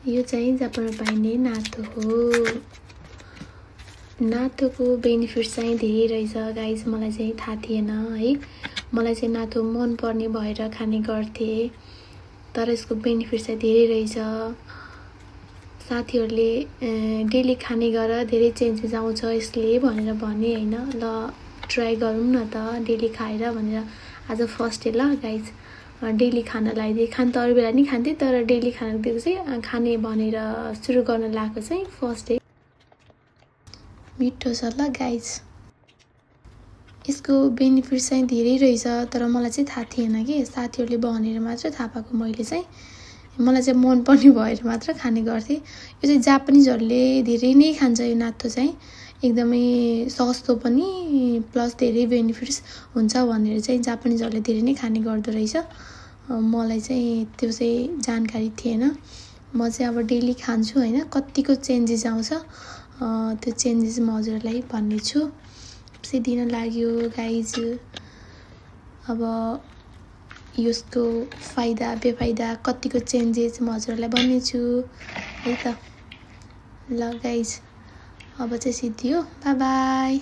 यो चाहिँ जापानमा पाइने नातो हो। नातोको बेनिफिट चाहिँ धेरै रहेछ गाइज, मलाई चाहिँ थाहा थिएन है। मलाई चाहिँ नातो मन पर्ने भएर खाने गर्थेँ, तर यसको बेनिफिट चाहिँ धेरै रहेछ। साथीहरूले डेली खाने गर धेरै चेन्जेस आउँछ यसले भनेर भने हैन। ल ट्राई गरौँ न त डेली खाएर भनेर आज फर्स्ट डे ल गाइज डेली खान लगाइदिएँ। खान त अरू बेला नि खान्थेँ, तर डेली खान दिएको चाहिँ खाने भनेर सुरु गर्न लागेको चाहिँ फर्स्ट डे। मिठो छ ल गाइज। यसको बेनिफिट चाहिँ धेरै रहेछ, तर मलाई चाहिँ थाहा थिएन कि, साथीहरूले भनेर मात्र थाहा पाएको मैले चाहिँ। मलाई चाहिँ मन पर्ने भएर मात्र खाने गर्थेँ। यो चाहिँ जापानिजहरूले धेरै नै खान्छ यो नातो चाहिँ, एकदमै सस्तो पनि प्लस धेरै बेनिफिट्स हुन्छ भनेर चाहिँ जापानिजहरूले धेरै नै खाने गर्दो रहेछ। मलाई चाहिँ त्यो चाहिँ जानकारी थिएन। म चाहिँ अब डेली खान्छु हैन, कतिको चेन्जेस आउँछ त्यो चेन्जेस म हजुरलाई भन्ने छु। खुसी दिन लाग्यो गाइज। अब यसको फाइदा बेफाइदा कतिको चेन्जेस म हजुरलाई भन्ने छु है त। ल गाइज अब चाहिँ सिद्धियो, बाई बाई।